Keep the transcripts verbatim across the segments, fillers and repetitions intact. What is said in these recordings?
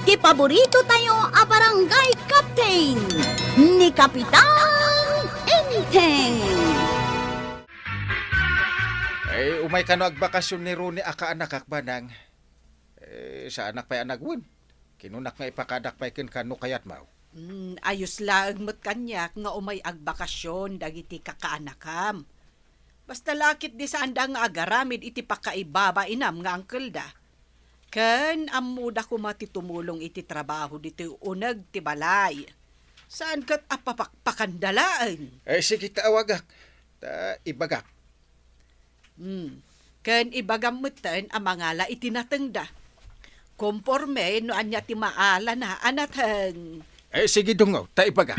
Ti paborito tayo a barangay captain, ni Kapitan Enteng. Ay, umay kano agbakasyon ni Ronnie a kaanakak, Banang. Eh, saanak pay a nagwen. Kinunak nga ipakadak pay kenka no kayatmo. Hmm, ayos laeng met kaniak nga umay agbakasyon dagiti kakaanakam. Basta la ketdi saanda nga agaramid iti pakaibabainam nga angkelda. Ken ammoda koma ti tumulong iti trabaho ditoy uneg ti balay. Saan ket a papakpakanda laeng. Eh, sige, ta awagak. Ta ibagak. Hmm. Ken ibagam metten a mangala iti natengda. Komporme no ania ti maalana a nateng. Eh, sige, dungaw, ta ibaga.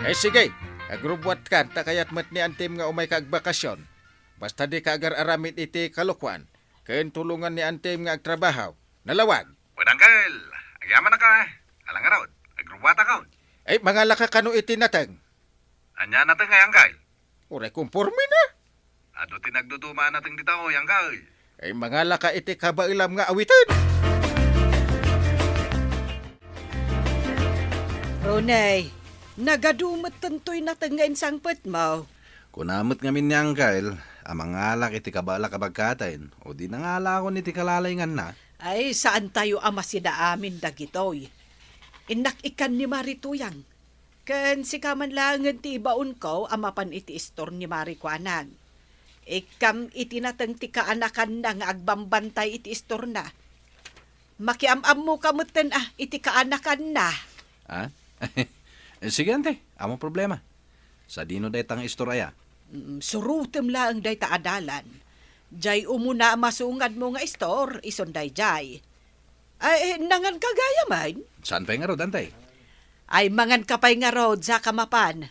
Eh, sige, agrubbuatkan, ta kayat met ni Antim nga umayka agbakasyon. Basta dika agar-aramid iti kalokuan, ken tulongan ni Antim nga agtrabaho. Nalawag. Wen, Angkel, agyamanak a. Ala ngarud, agrubbuatakon. Eh, mangalaka kano iti nateng. Ania nateng, ay, Angkel? Uray, komporme na. Adu ti nagduduma a nateng dita, oy, Angkel. Ay, mangalaka iti kabaelam nga awiten. Ronnie, nagadu met tantoy nateng nga insangpetmo. Kuna met ngamin ni Angkel a mangalak iti kabaelak a bagkaten, o di nangalakon iti kalalainganna. Ay, saantayo a masida amin dagitoy. Innak ikkan ni Mari Tuyang. Ken sika man laengen ti ibaonko a mapan iti istor ni Mari Kuanang. Ikkam iti nateng ti kaanakanna nga agbambantay iti istorna. Makiam-ammoka metten a iti kaanakanna. Ah? Sige, ante. Amo problema. Sadino dayta nga istor aya? Mm, surotem laeng dayta a dalan. Jay umuna a masungadmo nga istor, isun dayjay. Ay, eh, nanganka gayamen? Saan pay ngarud, ante? Ay, manganka pay ngarud, saka mapan.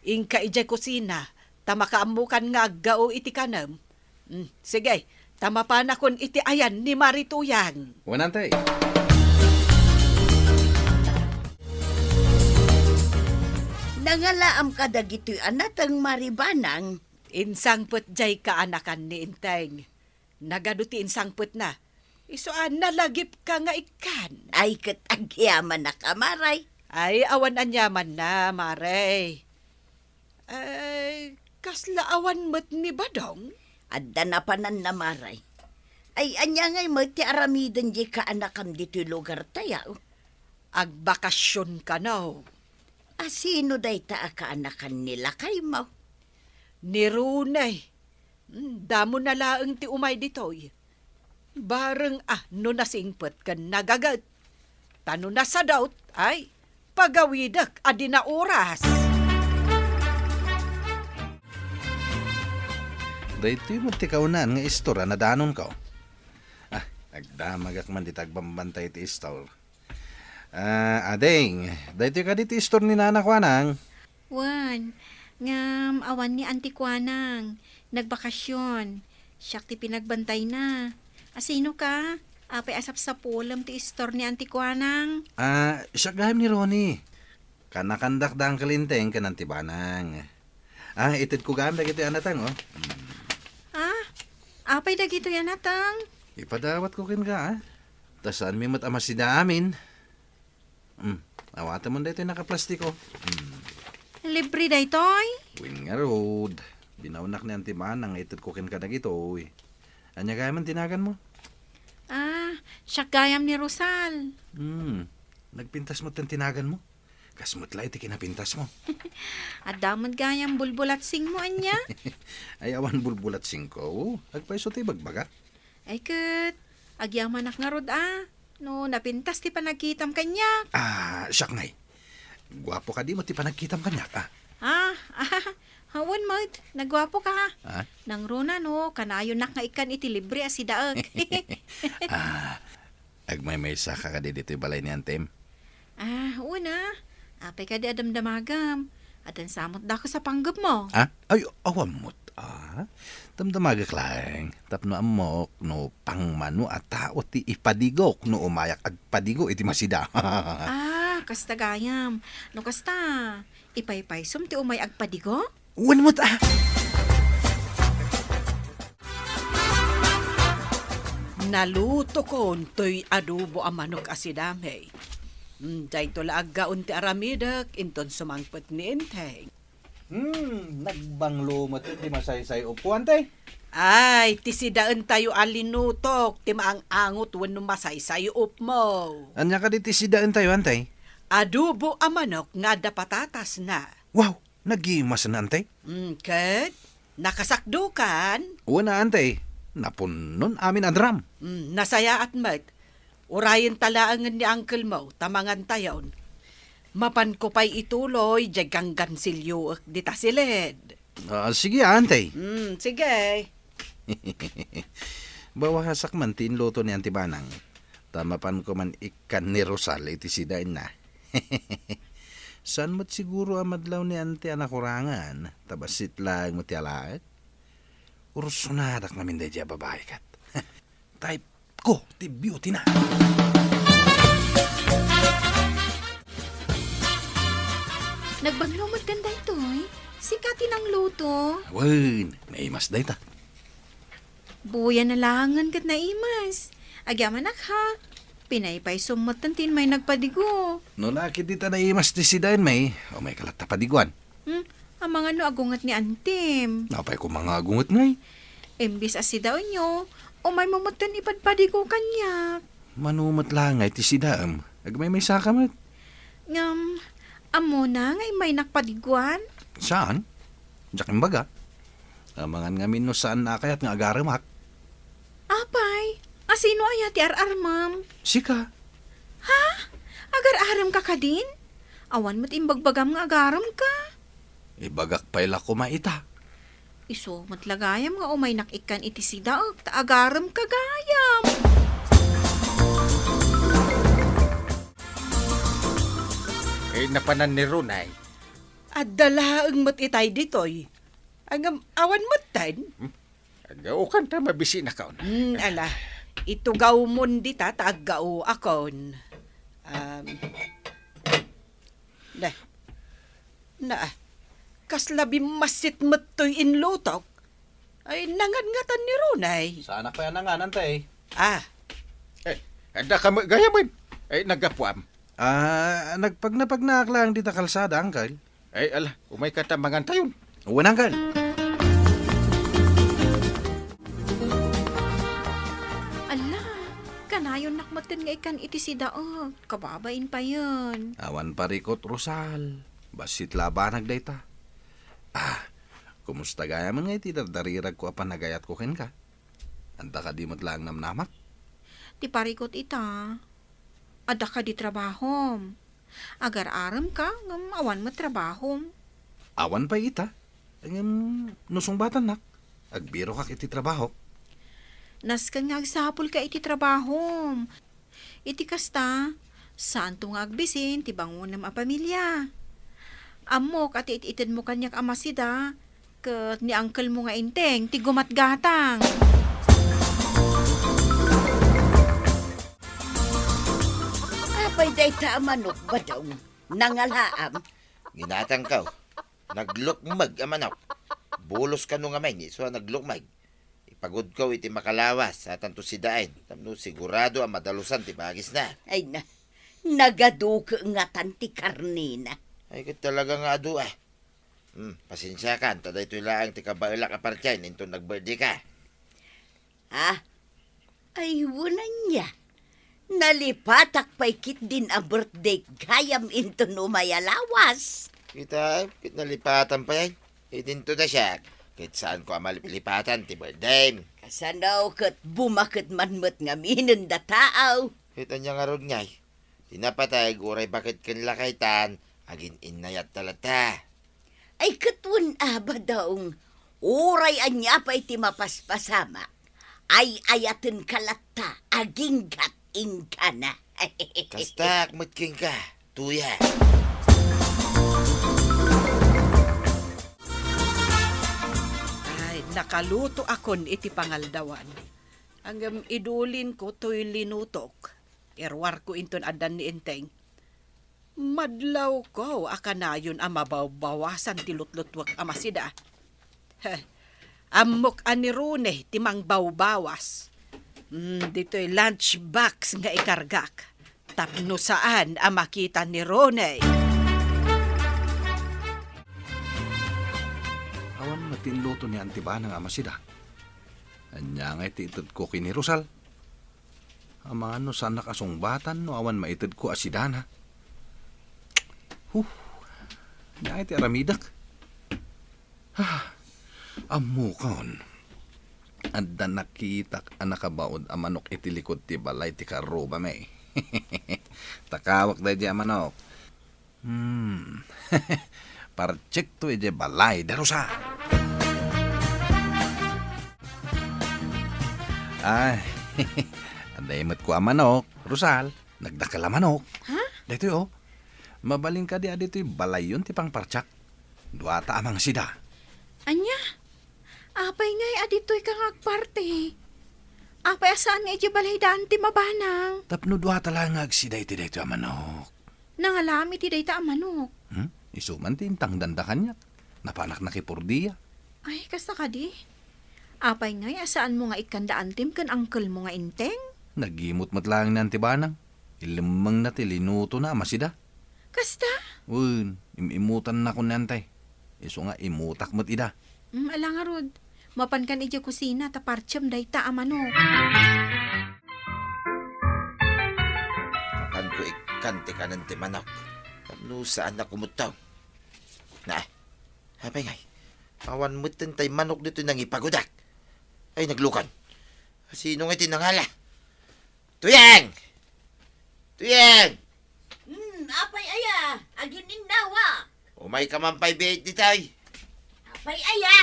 Inka idiay kusina, ta makaammokan nga aggao iti kanem. Mm, sige, ta mapanakon iti ayan ni Mari Tuyang. Wen, ante. Nangalaam kadagitoy a nateng, Mari Banang? Insangpet jay kaanakan ni Enteng. Nagadu ti insangpetna. Isu a nalagipka nga ikkan. Ay, ket agyamanak a, Mari. Ay, awan aniamanna, Mari. Ay, kasla awan met ni Badong? Adda napananna, Mari. Ay, ania ngay met ti aramiden diay kaanakam ditoy lugartayo? Agbakasyon kano. A, sino dayta a kaanakan ni lakaymo? Ni Rune. Hmm, damona laeng ti umay ditoy. Bareng a no nasingpet ken nagaget. Ta no nasadut, ay, pagawidek a di naoras. Daytoy met ti kaunaan nga istor a nadanonko. Ah, agdamagak man dita agbambantay ti istor. Ah, ading, daytoy kadi ti istor ni Nana Kuanang? Wen, ngem awan ni Anti Kuanang. Nagbakasyon. Siak ti pinagbantayna. Asino ka? Apay a sapsapulem ti istor ni Anti Kuanang? Ah, siak gayam ni Ronnie. Kanakandak da Uncle Enteng ken Anti Banang. Ah, itedko gayam dagitoy a nateng, oh. Hmm. Ah, apay dagitoy a nateng? Ipadawatko kenka, ah. Ta saanmi met a masida amin. Hmm, awatemon daytoy nakaplastiko. Hmm. Libre daytoy? Wen ngarud. Binaonak ni Anti Banang nga itedko kenka dagitoy. Ania gayam ti naganmo? Ah, siak gayam ni Rosal. Hmm, nagpintas met ti naganmo? Kas met la iti kinapintasmo. Adda met gayam bulbulatsingmo, ania? Ay, awan bulbulatsingko. Agpayso ti ibagbagak. Ay ket, agyamanak ngarud a, no napintas ti panagkitam kaniak. Ah, siak ngay. Guapo kadi met ti panagkitam kaniak, ah. Ah, ah, awan met, nagguapo ka. Ah? Nangruna no, kanayonak nga ikkan iti libre a sidaek. Ah, agmaymaysa ka kadi ditoy balay ni Antem? Ah, una. Apay kadi a damdamagam? Addan sa met dakes a panggepmo. Ah? Ay, awan met, ah. Damdamagak laeng. Tapno ammok no pangmano a tao ti ipadigok no umayak agpadigo iti masida. Ah, kasta gayam. No kasta, ipaypaysom ti umay agpadigo? Wen met, ah. Nalutokon toy adobo a manok a sidami. Mm, dayto la aggaon ti aramidek, inton sumangpet ni Enteng. Hmm, nagbanglo met ti masaysay-opko, Ante. Ay, ti sidaentayo a linutok, ti maang-angot wenno masaysay-opmo. Ania kadi ti sidaentayo, Ante? Adobo a manok nga adda patatasna. Wow, nagimas na, Ante. Hmm, ket? Nakasakdokan? Wen a, Ante. Napunnon amin a drum. Hmm, nasayaat met. Urayenta laengen ni uncle mo, ta mangantayon. Mapanko pay ituloy, diay ganggansilyoek dita siled. Ah, sige, Ante. Hmm, sige. Bawasak man ti inluto ni Ante Banang. Ta mapanko man ikkan ni Rosal iti sidaenna. Saan met siguro a madlaw ni Ante a nakurangan, ta bassit laeng met ti alaek? Ursonadak ngamin daydiay a babai ket. Type ko ti beauty na. Nagbanglo met daytoy. Sika ti nangluto. Wen, naimas dayta. Buya na laengen ket naimas. Agyamanak ha. Pinaypaysom metten ti immay nagpadigo. No la ket dita naimas ti sidaenmi, umayka latta padiguan. Hmm? Amangan no agunget ni Antim. Apay koma nga agunget ngay? Imbis a sidaenyo, umaymo metten ipadpadigo kaniak. Mano met la ngay ti sidaem? Agmaymaysaka met. Ngem, ammona nga immaynak padiguan? Saan? Diak imbaga. Amangan ngamin no saanna a kayat nga agaremak. Apay, a sino aya ti ar-armem? Sika. Ha? Agar-aremka kadin? Awan met imbagbagam nga agaremka. Ibagak pay la koma ita. Isu met la gayam nga umaynak ikkan iti sidaek ta agaremka gayam. Eh, napanan ni Runay. Adda laeng met itay ditoy. Ngem awan metten. Hmm? Aggaokan ta mabisinakon. Hmm, ala. Itugawmon dita ta aggaoakon. Um, na, na, kasla bimmassit met toy inlutok. Ay, nangangatan ni Runay. Saanak pay a nangan, Ante. Ah. Eh, adda ka met gayamen. Ay, naggapuam. Ah, nagpagnapagnaak laeng dita kalsada, Uncle. Ay, ala, umayka ta mangantayon. Wen, Uncle. Ala, kanayonnak metten nga ikkan iti sidaek. Kababain payen. Awan parikot, Rosal. Bassit la a banag dayta. Ah, kumusta gayamen nga iti dardariragko a panagayatko kenka? Adda kadi met laeng namnamak? Ti parikot ita, adda kadi trabahom? Agar-aremka, ngem awan met trabahom. Awan pay ita. Ngem no sungbatannak, agbirokak iti trabahok. Nasken nga agsapulka iti trabahom. Iti kasta, saanto nga agbisin ti bangonem a pamilia. Ammok a ti it-itedmo kaniak a masida, ket ni uncle mo nga Enteng ti gumatgatang. Apay dayta a manok, Badong? Nangalaam? Ginatangko. Naglukmeg a manok. Bulos kano ngamin, isu a naglukmeg. Ipagudko iti makalawas, saanto sidaen. Tapno sigurado a madalusan ti bagisna. Ay na, nagaduke ngatan ti karnina. Ay, ket talaga nga adu, ah. Hmm, pasensiakan, ta daytoy laeng ti kabaelak a partien inton nag-birthday ka. Ah, ay, wen ania. Nalipatak pay ketdin a birthday gayam inton umay a lawas. Kita, ket nalipatan pay. Idinto da siak, ket saanko a malipatan ti birthday. Kasano ket bumaket man met ngamin dayta a tao? Ket ania ngarud ngay? Ti napateg uray baket ken lakaytan, agin-innayatta latta. Ay, ket wen a, Badong, uray ania pay ti mapaspasamak, ay-ayatenka latta aginggat inggana. Kastaak met kenka, Tuya. Ay, nakalutoakon iti pangaldawan. Ngem idulinko toy linutok. Iruarko inton addan ni Enteng. Madlawko a kanayon a mabawbawasan ti lutlutuek a masida. Heh, ammok a ni Rune ti mangbawbawas. Mm, ditoy lunch box nga ikargak. Tapno saan a makita ni Ronnie. Awan met ti inluto ni Auntie Banang a masida. Ania ngay ti itedko ken ni Rosal? Amangan no saannak a sungbatan no awan maitedko a sidana. Huh, ania ngay ti aramidek? Ah, ammokon. Adda nakitak a nakabaud a manok iti likod ti balay ti karrubami. Takawek daydiay a manok. Hmm. Parchekto idiay balay da Rosal. Ay, adda met kua a manok, Rosal. Nagdakkel a manok. Ha? Daytoy, oh. Mabalin kadi a ditoy balayon ti pangpartiak? Duata a mangsida. Ania? Apay ngay a ditoy ka nga agparti? Apay a saan nga idiay balay da Auntie Banang? Tapno duata laeng nga agsida iti daytoy a manok. Nangalam iti dayta a manok. Hmm? Isu man ti intangdanda kaniak. Napanak nakipurdia. Ay, kasta kadi? Apay ngay a saanmo nga ikkan da Auntiem ken unclemo nga Enteng? Nagimot met laeng ni Auntie Banang. Ilemmengna ti linutona a masida. Kasta? Wen, im-imutanna kon ni Auntie. Isu nga imutak met ida. Mm, ala ngarud. Mapankan idiay kusina ta partiem dayta a manok. Mapanko ikkan ti kanen ti manok. Tapno saanna kumutong. Na, apay ngay. Awan metten tay manok ditoy nangipagudak. Ay, naglukon. Sino ngay ti nangala? Tuyang! Tuyang! Hmm, apay aya? Aginninnawa. Umayka man pay biit ditoy. Apay aya?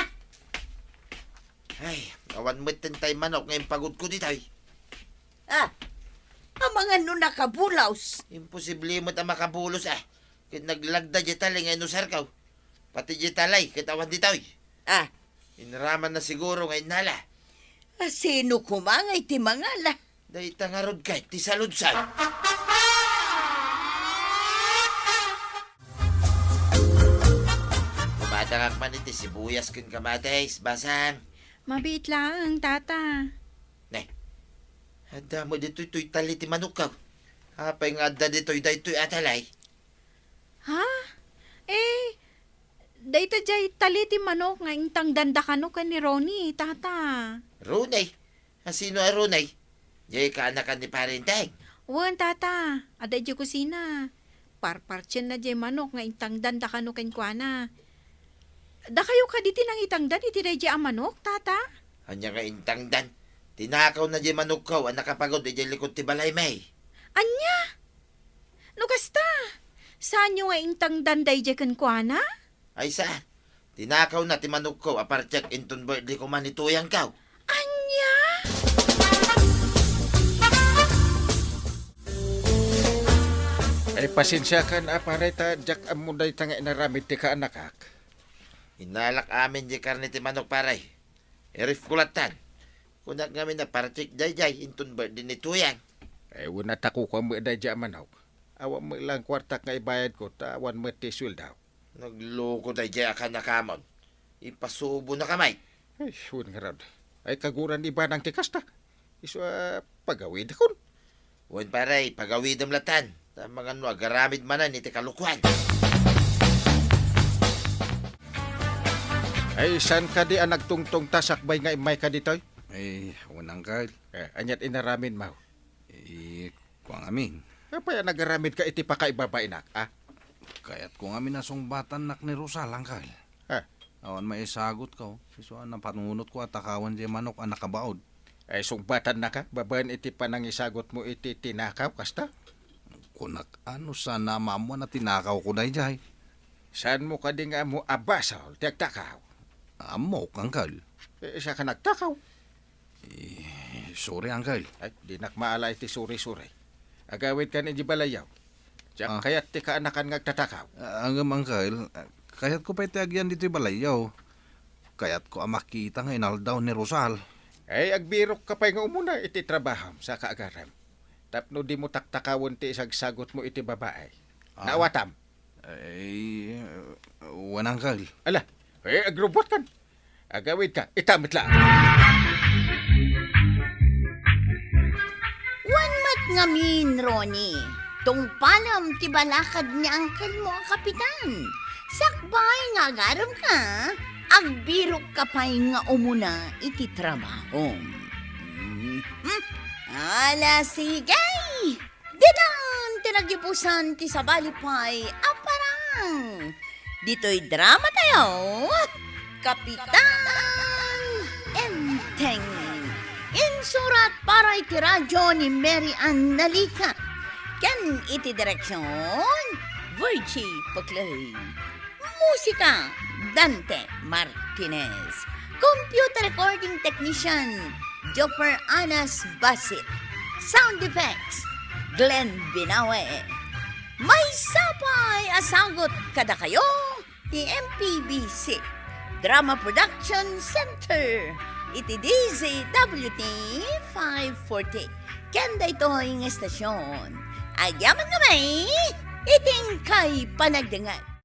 Ay, awan metten tay manok nga impagudko ditoy. Ah, amangan no nakabulos. Imposible met a makabulos, ah. Ket naglagda diay talay nga inusarko. Pati diay talay ket awan ditoy. Ah. Inramanna siguro nga innala. Ah, sino koma ngay ti mangala? Dayta ngarud kay ti saludsod. Kumatangak man iti sibuyas ken kamatis, Basang. Mabiit laeng, Tata. Ne. Adda met ditoy toy tali ti manokko. Apay nga adda ditoy daytoy a talay? Ha? Eh, dayta diay tali ti manok nga intangdanda kano ken ni Ronnie, Tata. Ronnie? A, sino a Ronnie? Diay kaanakan ni Pare Enteng? Wen, Tata. Adda idiay kusina. Parpartienna diay manok nga intangdanda kano kenkuana. Dakayo kadi ti nangitangdan iti daydiay a manok, Tata? Ania nga intangdan? Tinakawna diay manokko a nakapagud idiay likod ti balaymi. Ania? No kasta, saanyo nga intangdan daydiay kenkuana? Ay, saan. Tinakawna ti manokko a partiak inton birthday koma ni Tuyangko. Ania? Ay, pasensiakan a, pare, ta diak ammo dayta nga inaramid ti kaanakak. Innalak amin diay karne ti manok, pare. Irefko lattan. Kunak ngamin a partiak daydiay inton birthday ni Tuyang. Ay, wen, a, ta kukuam met daydiay a manok. Awan met laeng kuartak nga ibayadko, ta awan met ti sueldok. Nagloko daydiay a kaanakamon. Ipasubonaka met. Ay, wen ngarud. Ay, kaguran ni Banang ti kasta. Isu a pagawidakon. Wen, pare, pagawidem lattan. Ta amangan no agaramid manen iti kalokoan. Ay, saan kadi a nagtungtong ta sakbay nga immayka ditoy? Ay, wen, Uncle. Eh, ania ti inaramidmo? Eh, kuan ngamin. Apay a nagaramidka iti pakaibabainak, a? Kayatko ngamin a sungbatannak ni Rosal, Uncle. Ah. Awan maisagotko. Isu a napanunotko a takawen diay manok a nakabaud. Ay, sungbatannaka babaen iti panangisagotmo iti tinakaw, kasta? Kunak, a, no saan a maammoan a tinakawko daydiay. Saanmo kadi nga ammo a basol ti agtakaw? Ammok, Uncle. Eh, siak a nagtakaw. Eh, sorry, Uncle. Ay, dinak maala iti sorry-sorry. Agawidkan idiay balayyo. Diak Ah. kayat ti kaanakan nga agtatakaw. Ah, ngem, Uncle, ah, kayatko pay ti agyan ditoy balayyo. Kayatko a makita nga inaldaw ni Rosal. Ay, agbirokka pay nga umuna iti trabahom, saka agarem. Tapno dimo taktakawen ti isagsagotmo iti babai. Ah. Naawatam? Ay, wen, Uncle. Ala, eh, agrubbuatkan. Agawidka, ita met laeng. Ngamin, Ronnie, tungpalem ti balakad ni angkelmo a kapitan. Sakbay nga agaremka, agbirokka pay nga umuna iti trabahom. Mhm. Ala, sige! Ditan ti nagibusan ti sabali pay a parang. Ditoy drama tayo, Kapitan Enteng. Insurat para iti radyo ni Mary Ann Nalica. Ken iti direksyon, Virgie Puclay. Musika, Dante Martinez. Computer recording technician, Jopper Anas Basit. Sound effects, Glenn Binawe. Maysa pay a sagut kadakayo ti M P B C Drama Production Center iti D Z W T five forty. Ken daytoy nga estasyon, agyaman nga may itingkay panagdengngeg.